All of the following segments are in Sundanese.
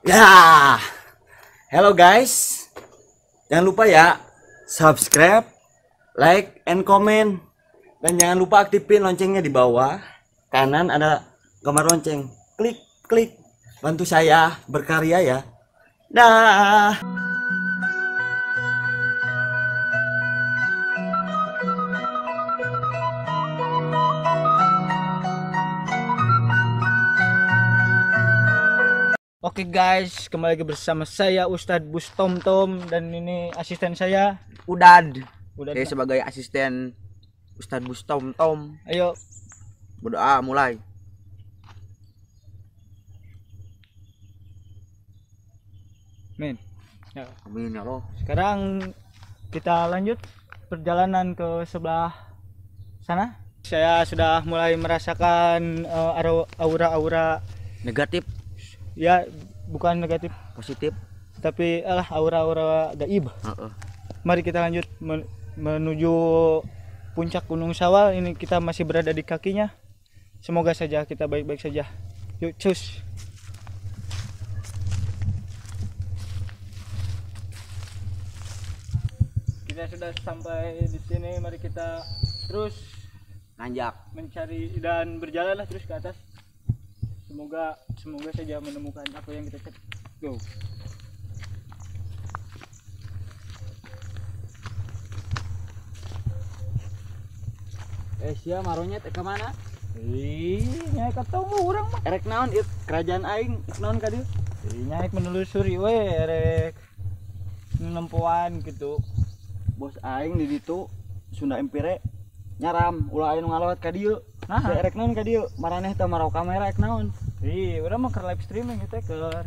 Ya. Hello guys. Jangan lupa ya subscribe, like, and comment. Dan jangan lupa aktifin loncengnya di bawah. Kanan ada gambar lonceng. Klik, klik. Bantu saya berkarya ya. Dah. Oke guys, kembali lagi bersama saya Ustadz Bustom Tom dan ini asisten saya Udad. Udad. Saya sebagai asisten Ustadz Bustom Tom. Ayo berdoa mulai. Amin. Ya. Amin ya Allah. Sekarang kita lanjut perjalanan ke sebelah sana. Saya sudah mulai merasakan aura-aura negatif. Ya, bukan negatif, positif, tapi alah aura-aura gaib. Mari kita lanjut menuju puncak Gunung Sawal. Ini kita masih berada di kakinya. Semoga saja kita baik-baik saja. Yuk, cus. Kita sudah sampai di sini. Mari kita terus nanjak, mencari dan berjalanlah terus ke atas. Semoga saja menemukan apa yang kita cari. Go. Sia maronyet ke mana? Ih, nyaik ketemu urang mah. Erek naon ieu kerajaan aing, naon ka dieu? Ih, nyaik menelusuri we erek nempoan gitu. Bos aing di ditu Sunda Empire nyaram ulah aya nu ngalewat ka dieu. Nah, erek naon ka dieu? Maraneh teh marau kamera erek naon? Ih, urang mah keur live streaming gitu keur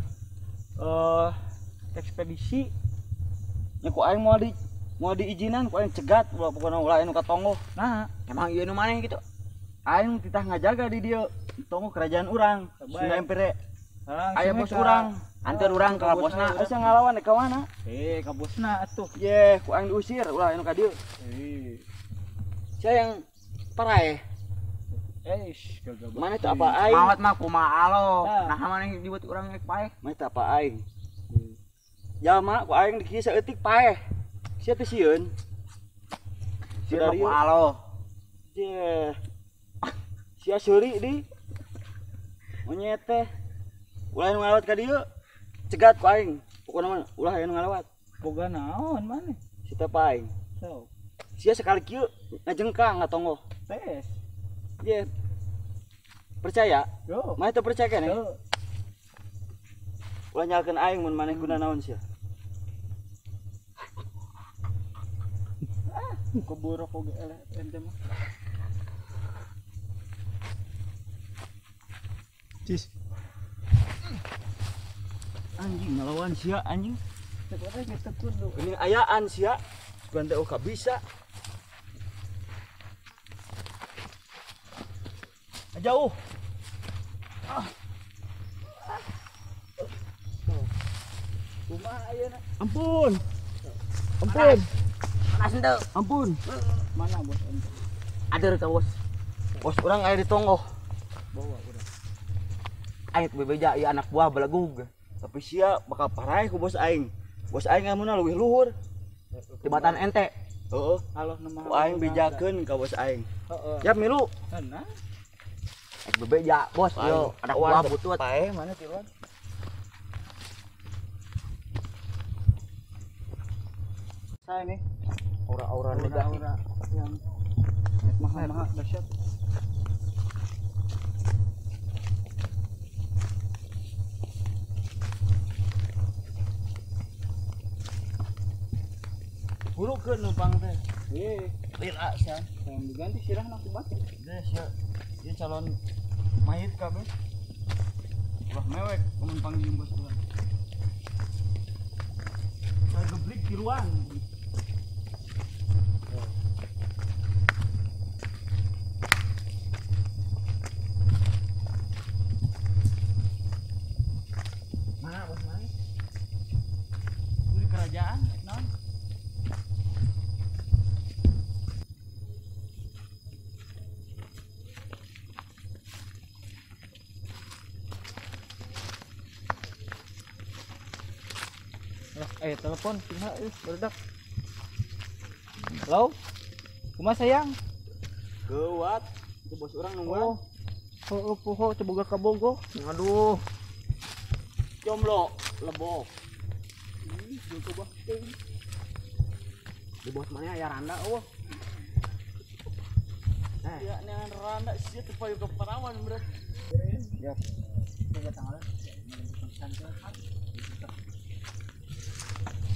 ekspedisi. Nya ku aing moal diizinan ku aing cegat ulah pokona ulah aya nu katonggoh. Nah, emang ieu nu maneh gitu? Aing titah ngajaga di dieu tonggoh kerajaan urang Sunda Empire. Aya bos urang, anteur urang ka bosna. Asa ngalawan ka mana? Ka bosna atuh. Ye, ku aing diusir ulah aya nu ka dieu. Sia yang paraeh. Mana teu apa aing? Mawat mah kumaha alo. Nah, maneh dibuat urang rek paeh. Mana teu apa aing? Jalma ku aing di kieu saeutik paeh. Sia teh sieun. Sia mah ku alo. Ye. Sia seuri di. Monyet teh. Ulah nu ngalewat ka dieu. Cegat ku aing. Pokona mah ulah aya nu ngalewat. Boga naon maneh? Si teh apa aing? Sok. Sia sekali kieu ngajengkang ngatonggoh. Tes. Ye. Percaya? Yo. Maneh teu percaya keneh? Ulah nyalkeun aing mun maneh guna naon sia. Ah, keburuk oge eleh ente mah. Cis. Anjing ngelawan sia anjing. Ini ayaan sia. Sugan teh oh bisa. Jauh. Ah. Kumaha ayeuna? Ampun. Ampun. Panas henteu. Ampun. Mana bos ente? Ader ka bos. Bos urang aya di tonggoh. Bawa urang. Aing bebeja ieu anak buah belegug. Tapi sia bakal paraeh ku bos aing. Bos aing amunna leuwih luhur. Tibatan ente. Heeh. Aloh nu ku aing bejakeun ka bos aing. Heeh. Yap milu. Nah. Aing bebeja bos yo anak buah butut. Paeh mana tiluan? Saya nih aura-aura negatif yang maha-maha dahsyat. Burukeun numpang teh. Ye, lila sia. Yang diganti sirahna ku batu. Deh sia. Ieu calon mayit kabeh. Ulah mewek mun panggil bos urang. Saya geblik kiruan. Mana bos mana? Di kerajaan, naon? Telepon kumaha euy barudak. Halo. Kumaha sayang? Geuwat. Itu bos urang nungguan. Oh, poho teu boga kabogoh. Aduh. Jomblo, lebok. Ih, coba. Di bos mana aya randa eueuh. Ya, neangan randa sia teu payu ke parawan, bro. Ya.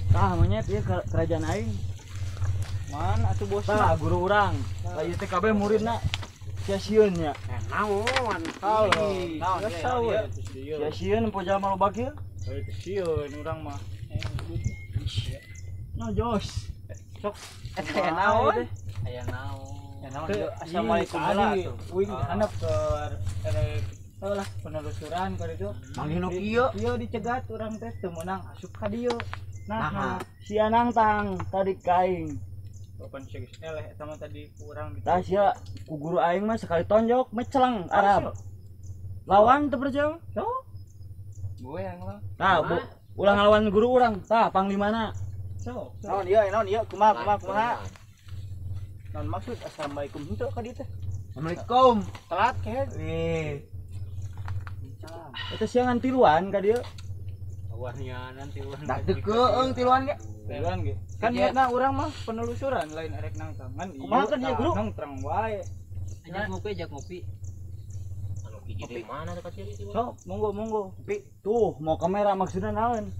Tah monyet ieu kerajaan aing. Mana atuh bos? Tah guru urang. Lah ieu teh kabeh muridna sia sieun nya. Naon? Halo. Naon sia sieun empo jalma loba kieu? Heuh sieun urang mah. No jos. Sok eta naon? Aya naon? Assalamualaikum lah atuh. Uing handap ke erek lah penelusuran ka ditu. Manggih nu kieu. Ieu dicegat urang teh teu meunang asup ka dieu. Nah, sia nangtang tadi ka aing. Kapan sia geus eleh eta mah tadi ku urang gitu. Tah sia ku guru aing mah sekali tonjok meceleng Arab. Lawan teu percaya? Sok. Gue yang lah. Tah, ulah ngalawan guru urang. Tah panglimana. Sok. Naon ieu kumaha kumaha kumaha. Naon maksud assalamualaikum henteu ka dieu teh? Assalamualaikum. Telat kehed. Ih. Eta sia ngan tiluan ka dieu. Wanianan tiluan. Da teu keung tiluan ge. Tiluan ge. Kan niatna urang mah penelusuran lain erek nangtangan. Kumaha kan ieu guru? Nangtrang wae. Ajak ngopi, Anu hiji di mana teh kaciri itu? Sok, monggo monggo. Kopi. Tuh, mau kamera maksudna naon?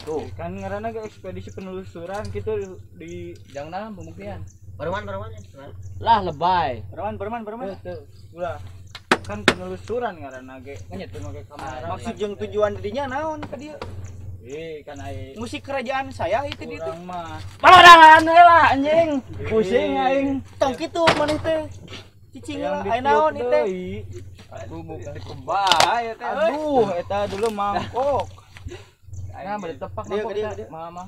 Tuh, kan ngaranna ge ekspedisi penelusuran kitu di jangan pembuktian. Baruman. Lah lebay. Baruman. Tuh, ulah. Kan penelusuran ngaranna ge. Nya teu make kamera. Maksud jeung tujuan dirinya naon ka dieu? Kan ai musik kerajaan saya itu dieu urang mah. Palodangan heula anjing. Pusing aing. Tong kitu maneh teh. Cicing lah aya naon ieu teh. Aduh, bukan kumaha teh. Aduh, eta dulu mangkok. Nah, bade tepak mangkok teh. Mama.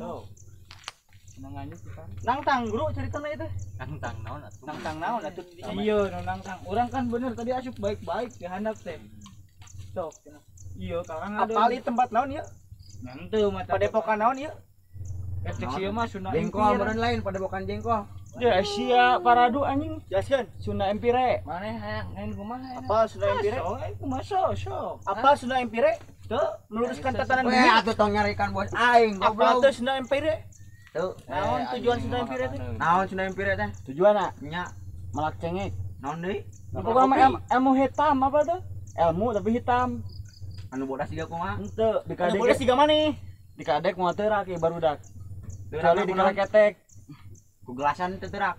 Nanganya kita. Nangtang guru ceritana itu. Nangtang naon atuh? Nangtang naon atuh? Iya, nangtang. Urang kan bener tadi asup baik-baik di handap teh. Sok. Iya, kalang ada. Apal tempat naon ieu? Henteu mah padepokan naon ieu? Cek sieu mah Sunda jengkol meureun lain padepokan jengkol. Ya sia paradu anjing. Jasieun Sunda Empire. Maneh hayang lain kumaha? Apal Sunda Empire? Sok, kumaha sok. Apal Sunda Empire? Teu meluruskan tatanan bumi. Weh atuh tong nyarikan bos aing goblok. Apal teu Sunda Empire? Tuh, naon tujuan Sunda Empire teh? Naon Sunda Empire teh? Tujuanna nya melak cengek. Naon deui? Pokokna mah ilmu hitam apa tuh? Ilmu tapi hitam. Anu bodas siga kumaha? Henteu, dikadek. Anu bodas siga maneh? Dikadek moal teurak ieu barudak. Kecuali dikaleketek. Ku gelasan teu teurak.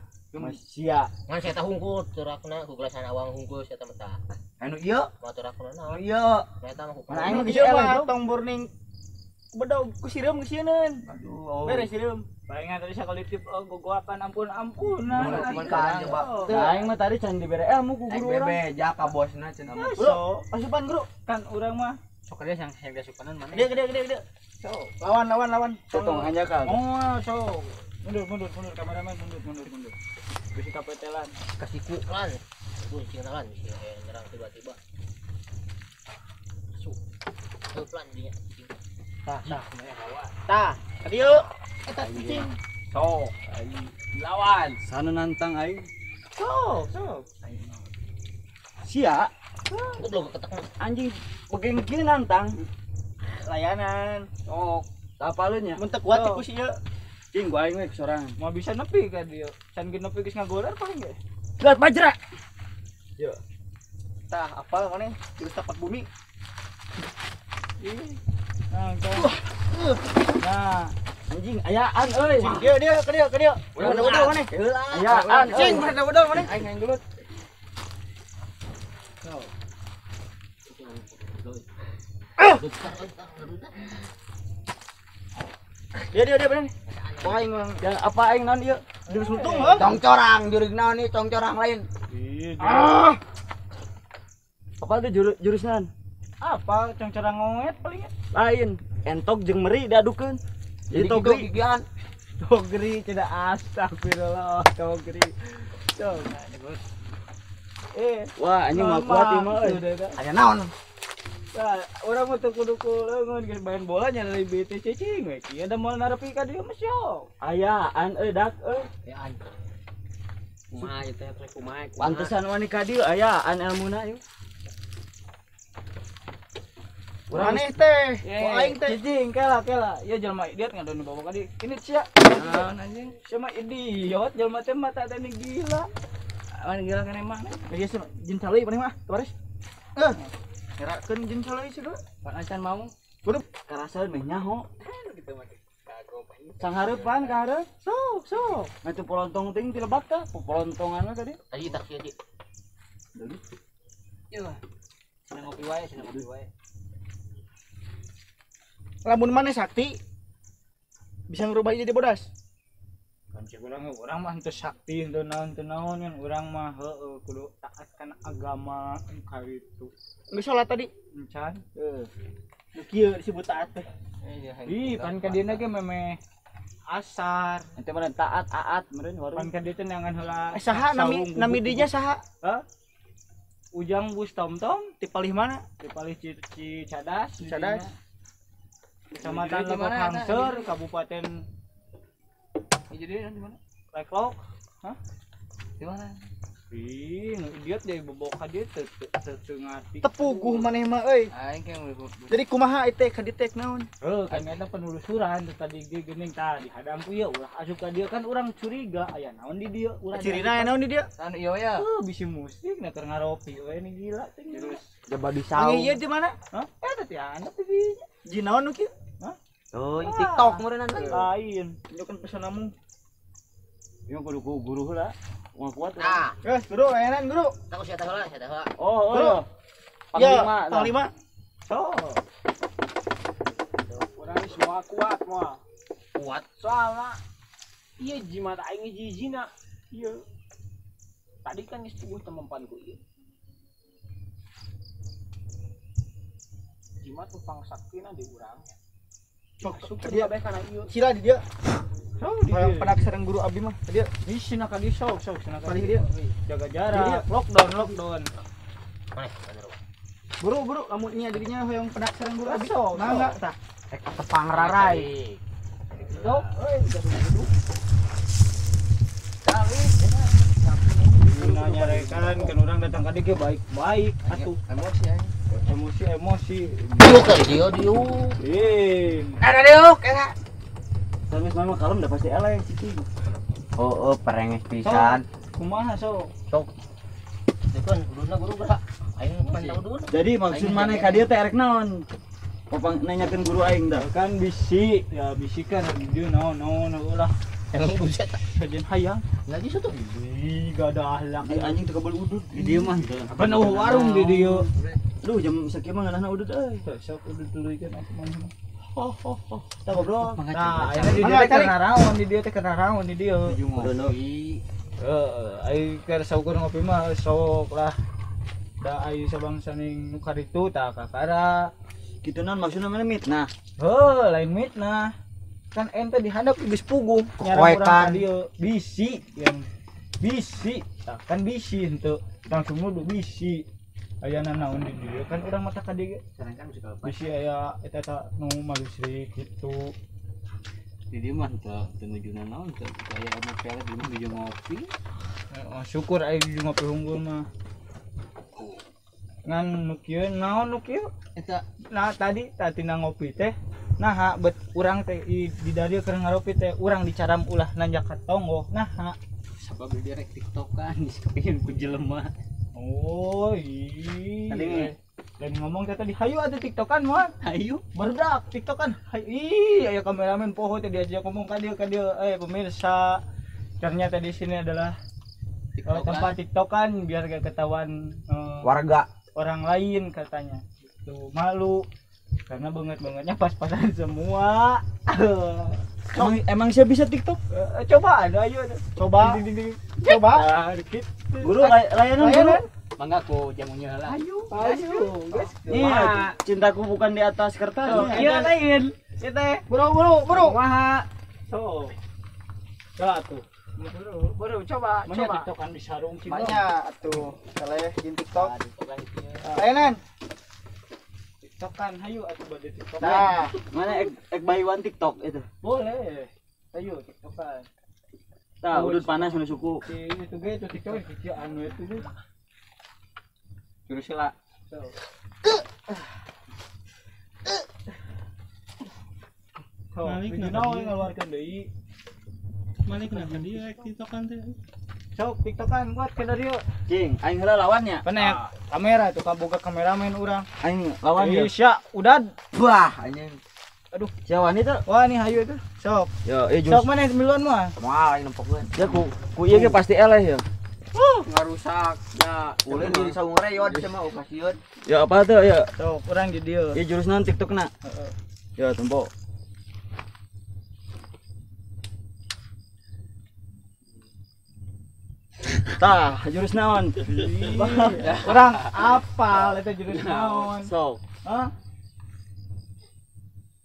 Sia. Ngan saya teh hungkul teurakna ku gelasan awang hungkul sia teh mah. Anu ieu? Moal teurakna naon? Anu ieu. Eta mah ku. Aing mah geus Ieu eleh, mah bro. tong burning bedog ku sireum geus sieuneun. Aduh. Beres sireum. Palingan tadi sakali tip gogoakan ampun-ampunan. Ikan coba. Nah, aing mah tadi can dibere ilmu ku guru urang. Bebe jaka bosna cenah. Bro, asupan guru. Kan urang mah sok dia yang asupanan mana? Gede gede gede gede. Sok. Lawan lawan lawan. Tong hanjakal. Oh, sok. Mundur mundur kameramen mundur mundur mundur. Bisi kapetelan. Kasih ku lan. Itu cing lan bisi nyerang tiba-tiba. Masuk. Tuh plan dia. Tah, tah, tah. Tadi yuk. Eta cicing. Sok. Lawan. Sanu nantang aing. Sok, sok. Sia. Goblok ketek anjing begeng kieu nantang. Layanan. Sok. Tah palunya. Mun teu kuat ku si ieu. Cing gua aing we sorangan. Mau bisa nepi ka dieu. Can ge nepi geus ngagoler paling ge. Lihat pajra. Yo. Tah apal maneh jurus tapak bumi. Ih. Nah, nah, anjing ayaan euy. Dia dia ke dia ke dia. Udah udah maneh. Ayaan. Cing udah udah maneh. Aing aing gelut. Dia dia dia bener. Aing urang yang apa aing naon ieu? Jurus untung heuh. Tong corang jurig naon ieu tong corang lain. Ah. Apa tuh jurusna? Apa tong corang ngoet paling lain. Entok jeung meri diadukeun. Jadi togri gigian. Togri tidak astagfirullah togri. Sok. Wah, anjing mah kuat ieu mah euy. Aya naon? Nah, urang mah teu kudu ku leungeun geus main bola nya dari BT cicing we. Kieu da moal narepi ka dieu mah syok. Ayaan euy dak euy. Ayaan. Kumaha ieu teh kumaha. Pantesan wani ka dieu ayaan elmuna ieu. Maneh teh, ku aing teh. Cicing kela kela. Ieu jelema idiot ngadon dibawa ka dieu. Ini sia. Naon anjing? Sia mah idiot, jelema teh mata teh gila. Awan gila kana mah. Ieu sia jin caleuy maneh mah, tabaris. Eh. Ngerakeun jin caleuy sia. Pan acan mau. Kudu karasaeun meh nyaho. Gitu mah. Kagok anjing. Sanghareupan ka hareup. Sok, sok. Nah itu polontong ting ti lebak tah, polontonganna tadi. Tadi taksi aja. Jadi. Iya. Senang ngopi wae, senang ngopi wae. Lamun maneh sakti bisa ngerubah jadi bodas. Kan cek urang mah henteu sakti henteu naon-naon kan urang mah heueuh kudu taat kana agama ka itu. Geus salat tadi. Encan. Heuh. Nu kieu disebut taat teh. Ih, pan ka dieuna ge memeh asar. Ente mah taat aat meureun warung. Pan ka dieu teh neangan heula. Saha nami nami dinya saha? Hah? Ujang Bus Tom-Tom Ti palih mana? Ti palih Cicadas. Cicadas. Kecamatan Lebak Hangser, Kabupaten Jadi di mana? Leklok. Hah? Di mana? Ih, nu idiot deui bobok ka dieu teu teu ngarti. Tepuguh maneh mah euy. Aing ke Jadi kumaha ieu teh ka dieu teh naon? Heuh, kan eta penelusuran teh tadi ge geuning tah dihadang ku ieu ulah asup ka dieu kan urang curiga aya naon di dieu urang. Cirina aya naon di dieu? Anu ieu ya. Heuh, bisi musik na keur ngaropi we ini gila teh. Terus jaba di saung. Ieu di mana? Hah? Eta teh anu teh dinya. Ji naon nu kieu? Hah? Oh, TikTok meureunana. Lain. Tunjukkan pesonamu. Ieu kudu ku guru heula. Moal kuat. Nah, geus guru layanan guru. Tak sia teh heula, sia teh heula. Oh, oh. Panglima, panglima. So. Urang geus moal kuat moal. Kuat. Soalna ieu jimat aing hiji-hijina. Ieu. Tadi kan geus tubuh temempan ku ieu. Jimat nu pangsaktina di urang. Sok dia bae kana ieu. Sila di dieu. Sok di dieu. Penak sareng guru abdi mah. Di dieu. Di sina ka dieu sok sok sina ka dieu. Jaga jarak, lockdown, lockdown. Maneh, Guru, guru, lamun nya dirinya hoyong penak sareng guru abdi. Sok, mangga tah. Rek tepang rarai. Sok, euy, gaduh-gaduh. Kali nyarekan kan urang datang ka dieu ge baik-baik atuh. Emosi aing. Emosi emosi. Diuk ka dieu diuk. Ih. Ada diuk eta. Tapi mama kalem udah pasti eleh cicing. Oh, oh perenges pisan. Kumaha sok? Sok. Itu kan guruna guru gerak. Aing pantau dulu. Jadi maksud maneh ka dieu teh erek naon? Popang nanyakeun guru aing dah. Kan bisi, ya bisi kan di dieu naon-naon ulah. Emang buset. Sajen hayang. Lagi situ. Ih, gak ada ahlak. Di anjing teu kebel udut. Di dieu mah. Penuh warung di dieu. Duh, jam sakieu mah ngeunahna udut euy. Sok udut dulu kan atuh maneh. Oh, oh, oh. Kita ngobrol. Nah, ini di dieu teh keur naraon, di dieu teh keur naraon di dieu. Ngopi. Heeh, ai keur saukur ngopi mah sok lah. Da ai sabangsa ning nu karitu tah kakara. Kitu naon maksudna maneh mitnah? Heuh, lain mitnah. Kan ente dihadap geus puguh nyarang urang ka dieu. Bisi yang bisi, tah kan bisi henteu langsung nuduh bisi. Aya naon di dieu kan urang mata ka dieu. Bisi aya eta eta nu malusrik kitu. Di dieu mah teu teu nujuna naon teu aya anu pelet di mah nuju ngopi. Heeh, syukur aya nuju ngopi unggul mah. Ngan nu kieu naon nu kieu? Eta nah tadi tina ngopi teh naha bet urang teh di dieu keur ngaropi teh urang dicaram ulah nanjak ka tonggoh naha sabab di rek tiktokan geus kepingin ku jelema. Oh iya. Dan ngomong teh tadi hayu atuh tiktokan moal. Hayu barudak tiktokan. Hayu ih aya kameramen poho teh diajak ngomong ka dieu ka dieu. Pemirsa, ternyata di sini adalah tiktokan. Tempat tiktokan biar gak ketahuan warga orang lain katanya. Tuh malu karena banget-bangetnya pas-pasan semua. Emang siapa bisa TikTok? Coba ada ayo. Coba. Ding, ding, ding. Coba. Nah, dikit. Guru layanan guru. Mangga ku jamunya heula. Ayo. Ayo. Iya, cintaku bukan di atas kertas. Iya lain. Ieu teh. Buru buru buru. Kumaha? So. Coba tuh. Buru buru coba Banyak coba. TikTokan di sarung sih. Banyak atuh. Kaleh jin TikTok. Layanan. TikTokan hayu atuh bade TikTokan. Nah, mana ek buy one TikTok itu? Boleh. Ayo TikTokan. Tah, udut panas nu suku. Itu ge itu TikTok kieu anu itu ge. Jurus heula. Malik naon ngaluarkeun deui. Malik nah dia TikTokan teh. Sok TikTokan buat ke dari yuk. Cing, aing heula lawannya. Penek kamera tuh kaboga kameramen urang. Aing lawan ya. Sia, udah. Wah, anjing. Aduh, sia wani teh. Wah, nih hayu itu. Sok. Yo, ieu jurus. Sok mana miluan mah? Moal aing nempokeun. Ya ku ieu ge pasti eleh ya. Ngarusak ya. Ulin di saung reyod sia mah kasieun. Ya apa tuh ya? Sok urang di dieu. Ieu jurus naon TikTokna? Heeh. Ya tempo. Tah, jurus naon? Urang apal eta jurus naon? Sok. Hah?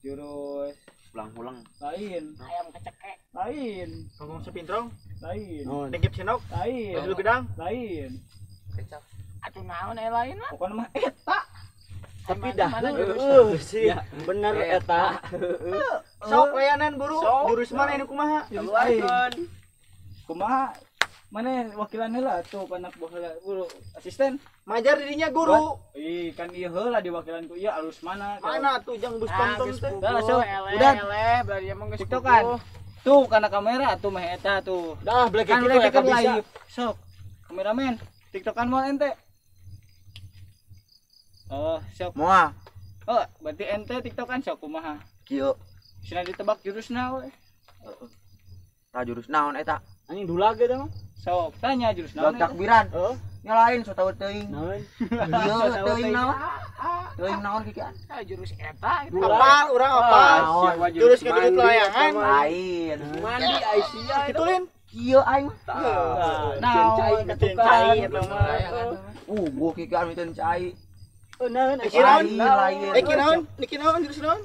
Jurus pulang-pulang. Lain. Ayam kecekek. Lain. Ngomong sepintrong. Lain. Dengkep senok. Lain. Baju gedang. Lain. Kecap. Atuh naon aya lain mah? Pokona mah eta. Tapi dah sih bener eta. Sok layanan buru. Jurus mana ini kumaha? Keluarkeun. Kumaha? Mana wakilan heula tuh anak buah heula guru asisten majar dirinya guru. Ih kan ieu heula diwakilan ku ieu alus mana? Mana tuh jang bus tonton teh. Dah udah eleh emang geus TikTokan. Tuh kana kamera tuh mah eta tuh. Dah black kan kitu eta bisa. Sok. Kameramen TikTokan moal ente. Oh, sok. Moal. Oh, berarti ente TikTokan sok kumaha? Kieu. Sina ditebak jurusna we. Heeh. Tah jurus naon eta? Anjing dulag eta mah. Sok tanya jurus naon? Takbiran. Heeh. Nya lain so tau teuing. Naon? Ieu teuing naon? Teuing naon kikian? Ah jurus eta gitu. Apal urang apal. Jurus ngedut layangan. Lain. Mandi Aisyah kitu lin. Kieu aing mah. Naon cai ketukan eta mah. Gua kikian miteun cai. Naon? Naon? Lain. Iki naon? Niki naon jurus naon?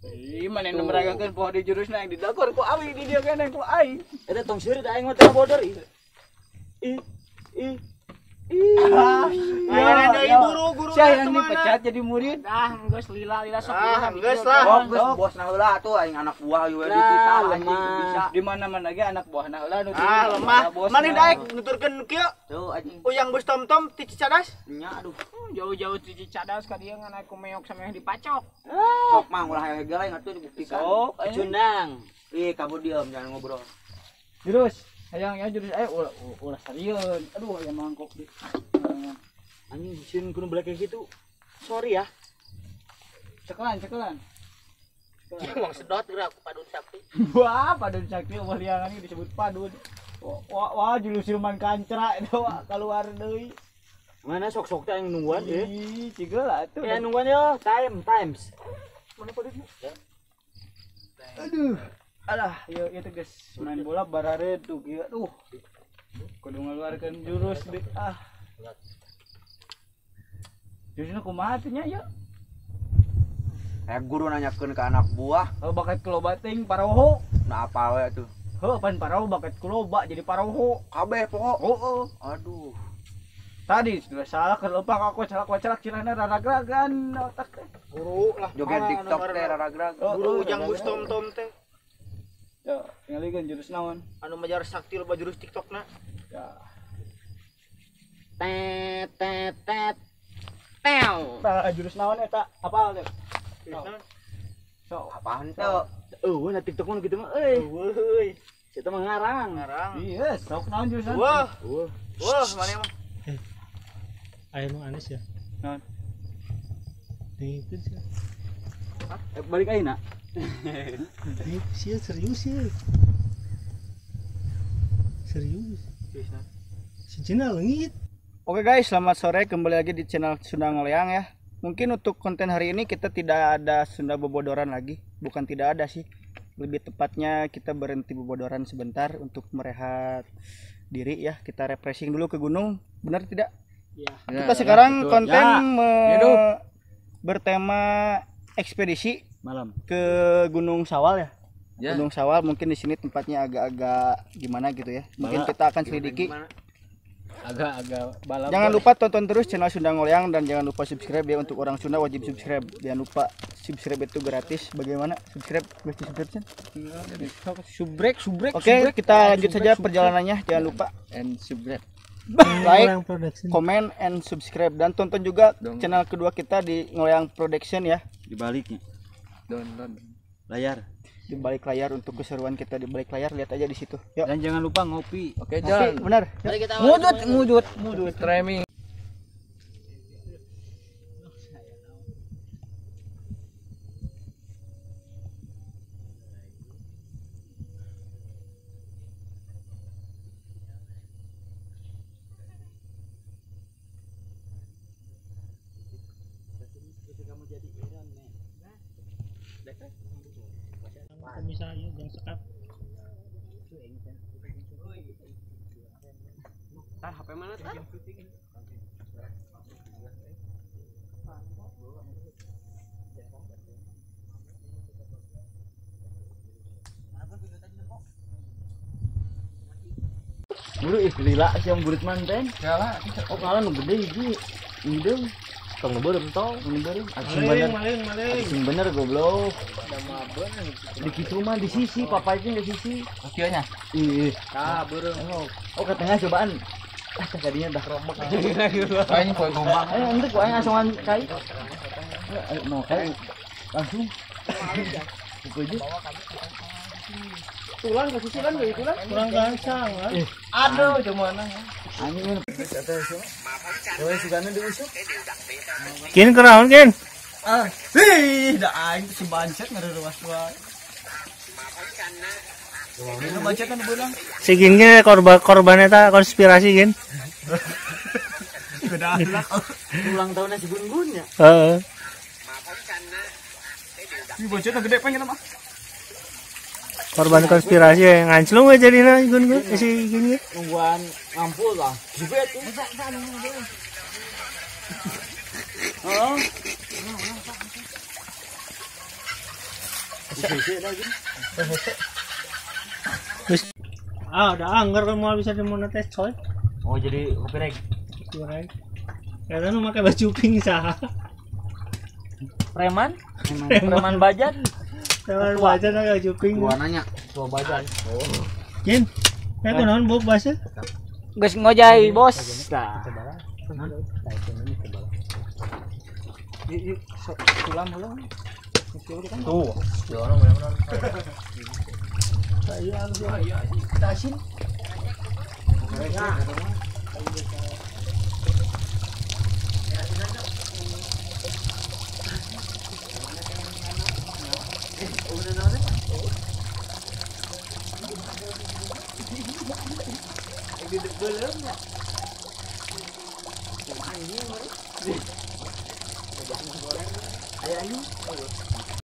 Ih, mana yang meragakeun poho di jurusna yang didakor ku awi di dieu keneh ku aing. Eta tong seurit aing mah teu bodor ih. Ih. Ih. Ya, deui guru-guru sia yang dipecat jadi murid. Ah, geus lila-lila sok. Ah, geus lah. Geus bosna heula atuh aing anak buah ieu dititah anjing bisa. Di mana-mana ge anak buahna heula nu. Ah, lemah. Maneh daek nuturkeun kieu? Tuh anjing. Uyang bus tom-tom ti Cicadas. Nya aduh. Jauh-jauh ti Cicadas ka dieu ngan aku meok sama yang dipacok. Sok mah ulah hege lain atuh dibuktikan. Sok cundang. Ih, kamu diam jangan ngobrol. Jurus. Hayang ya jurus ayo ulah ulah sarieun. Aduh aya mangkok di. Anjing sieun kudu belek kayak gitu. Sorry ya. Cekelan, cekelan. Wong sedot geura aku padun sakti. Wah, padun sakti eueuh liangan ieu disebut padun. Wah, wah jurus siluman kancra eta wah keluar deui. Mana sok-sok teh yang nungguan eh. Ih, ciga lah atuh. Ya nungguan yo, time times. Mana padunnya? Aduh. Alah, ieu ieu teh geus main bola barareudug ieu. Aduh. Kudu ngaluarkeun jurus deui ah. Jurusna kumaha teh nya ieu? Guru nanyakeun ke anak buah. Oh, bakat kuloba ting paroho. Nah apa we atuh? Heuh, pan paroho bakat kuloba jadi paroho. Kabeh pokok. Heeh. Aduh. Tadi sudah salah kelopak aku celak-celak cilana raragragan otak teh. Guru lah. Joget TikTok teh raragrag. Guru ujang bus tom-tom teh. Ya, ngalikeun jurus naon? Anu majar sakti loba jurus TikTokna. Ya. Tet tet tet. Tew. Tah jurus naon eta? Apal teh? Jurus naon? Sok apaan teh? Eueuh na TikTok mah kitu mah euy. Eueuh. Eta mah ngarang. Ngarang. Iya, sok naon jurusan? Wah. Wah, mana mah? Aya nu anes ya. Naon? Itu sih. Balik ayeuna. Sia serius ya. Serius. Cincinna leungit. Oke guys, selamat sore, kembali lagi di channel Sunda Ngoleang ya. Mungkin untuk konten hari ini kita tidak ada Sunda Bobodoran lagi. Bukan tidak ada sih. Lebih tepatnya kita berhenti bobodoran sebentar untuk merehat diri ya. Kita refreshing dulu ke gunung. Benar tidak? Ya. Kita sekarang betul. Konten Ya. Bertema ekspedisi malam ke Gunung Sawal ya. Ya. Gunung Sawal mungkin di sini tempatnya agak-agak gimana gitu ya. Mungkin Bala. kita akan selidiki. Gimana? Agak-agak balap. Jangan lupa tonton terus channel Sunda Ngoleang dan jangan lupa subscribe ya, untuk orang Sunda wajib subscribe. Jangan lupa subscribe itu gratis. Bagaimana? Subscribe, mesti subscribe. Subrek, subrek. Oke, kita lanjut saja perjalanannya. Jangan lupa and subscribe. Like, comment, and subscribe, dan tonton juga channel kedua kita di Ngoleang Production ya. Di baliknya. Download layar. Di balik layar untuk keseruan kita di balik layar, lihat aja di situ. Yuk. Dan jangan lupa ngopi. Oke, jalan. Benar. Ngudut, ngudut, ngudut. Streaming. Misalnya yang sekap. Tar HP mana tar? Buru ih lila sih yang burit manten. Kalah. Oh kalah nu gede hiji. Hideung. Tong nu beureum tong, nu beureum. Sing bener. Sing bener goblok. Di kitu mah di sisi, papa itu di sisi. Kieu nya. Ih. Tah beureum. Oh ke tengah cobaan. Ah tadinya dah rombak. Aing poe gombang. Ayo ente ku aing asongan kai. Ayo mau kai langsung. Buku aja. Tulang ke sisi lan, tulang. Kurang gancang lah. Aduh, cuman. Anjing. Dewe sugana diusuk. Kin keraon kin. Ah, ih, da aing si bancet ngareureuwas wae. Ini bancet kan beunang. Si Gin ge korban eta konspirasi Gin. Beda lah. Ulang tahunnya si Gun-Gun ya. Heeh. Ini bancetna gede pengen mah. Korban konspirasi yang nganclung aja jadina Gun-Gun si Gin ge. Nungguan ngampul lah. Jebet. Heeh. Ah, udah anggar mau bisa dimonetis coy. Oh, jadi copyright. Copyright. Karena nu make baju pink saha. Preman? Preman bajan. Preman bajan aya baju pink. Warnanya tua bajan. Oh. Jin, kayak kunaon buk basa? Geus ngojay, Bos. Tah. Tulang heula. Tuh, jono bener-bener. Kita asin.